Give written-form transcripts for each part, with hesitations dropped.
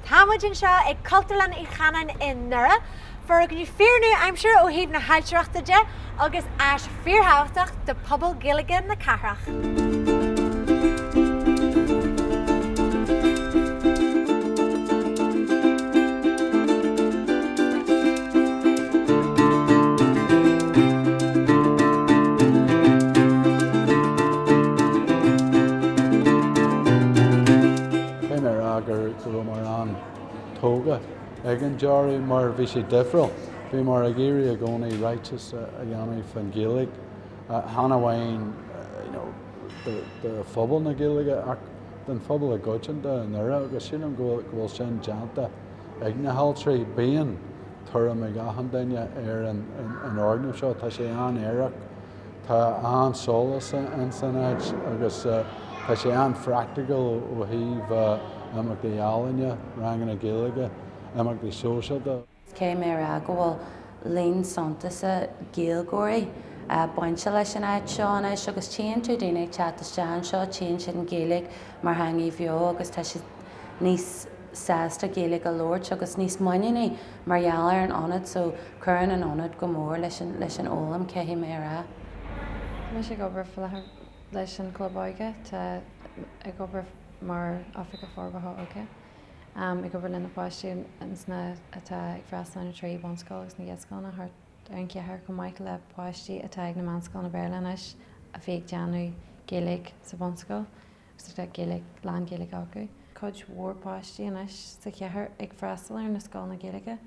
Tá muid anseo ag Cultúrlann Uí Chanáin i nDoire, foirgneamh fíor-nua-aimseartha ó thaobh na hailtireachta de agus áis fíorthábhachtach do phobal Gaeilge na cathrach. Caithfidh mé a rá go rabhamar an-tógtha ag an dearadh mar bhí sé difriúil. Bhíomar ag iarraidh i gcónaí ráiteas a dhéanamh faoin Ghaeilge, chan amháin do phobal na Gaeilge ach don phobal i gcoitinne i nDoire agus sílim go bhfuil sin déanta ag na hailtirí. Bíonn tuairim ag achan duine ar an fhoirgneamh seo, tá sé an-aerach. Tá an-solas ins an áit agus tá sé an-phraiticiúil ó thaobh imeachtaí ealaíne, ranganna Gaeilge, imeachtaí sóisialta. Caithfidh mé a rá go bhfuil líon suntasach Gaeilgeoirí bainte leis an áit seo anois agus tchíonn tú daoine ag teacht isteach anseo, tchíonn siad an Ghaeilge mar theanga bheo agus tá siad níos sásta Gaeilge a labhairt agus níos muiníní mar gheall ar an ionad so cuireann an ionad go mór leis an leis an fhoghlaim caithfidh mé a rá. Tá mise ag obair faoi láthair leis an Club Óige, tá ag obair mar Oifigeach Forbartha Óige, ag obair le na páistí ins na atá ag freastal ar na 3 bunscoil agus na Gaelscoileanna thart ar an chathair chomh maith le páistí atá ag na meánscoileanna Béarla anois a bhí ag déanamh Gaeilge sa bhunscoil. agus tá Gaeilge, lán Gaeilge acu. Cuid mhór páistí anois sa chathair ag freastal ar na scoileanna Gaeilge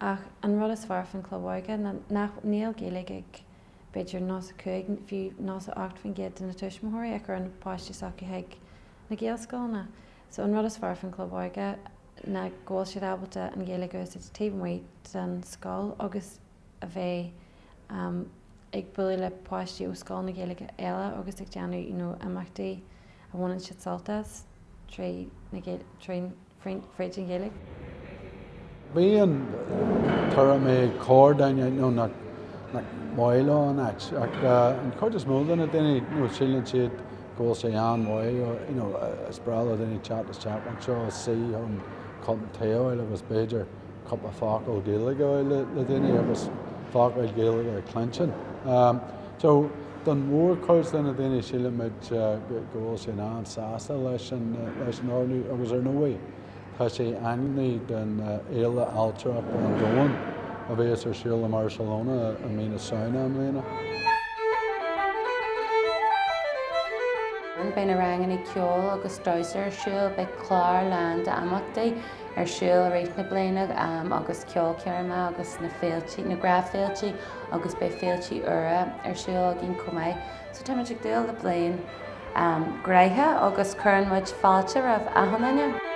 ach an rud is fearr faoin Chlub Óige ná nach, níl Gaeilge ag b'fhéidir 95, fiú 98% de na tuismitheoirí a chuireann páistí s'acu chuig na Gaelscoileanna. So an rud is fearr faoin Chlub Óige ná go bhfuil siad ábalta an Ghaeilge a úsáid taobh amuigh den scoil agus a bheith ag bualadh le páistí ó scoileanna Gaeilge eile agus ag déanamh you know imeachtaí a bhaineann siad sult as trí na trí fríd an Ghaeilge. Bíonn tuairim ag corrdhuine you know nach nach maith leo an áit ach an chuid is mó de na daoine you know síleann siad go bhfuil sé an-mhaith you know is breá le daoine teacht isteach anseo suí chun cupán tae a fháil agus b'fhéidir cúpla focal Gaeilge a fháil le daoine agus focail Ghaeilge a chluinstin. So, don mhórchuid de na daoine sílimid go bhfuil siad an-sásta leis an leis an fhoirgneamh agus ar ndóigh tá sé ainmnithe don Fhéile Ailtireachta an Domhain a bheas ar siúl i mBarcelona i mí na Samhna i mbliana. Beidh na ranganna ceoil agus damhsa ar siúl, beidh clár lán d'imeachtaí. ar siúl i rith na bliana agus ceolchoirmeacha agus na féiltí, na gnáthfhéiltí agus beidh féiltí úra ar siúl againn chomh maith. So táimid ag dúil le bliain gnoitheach agus cuireann muid fáilte roimh achan duine.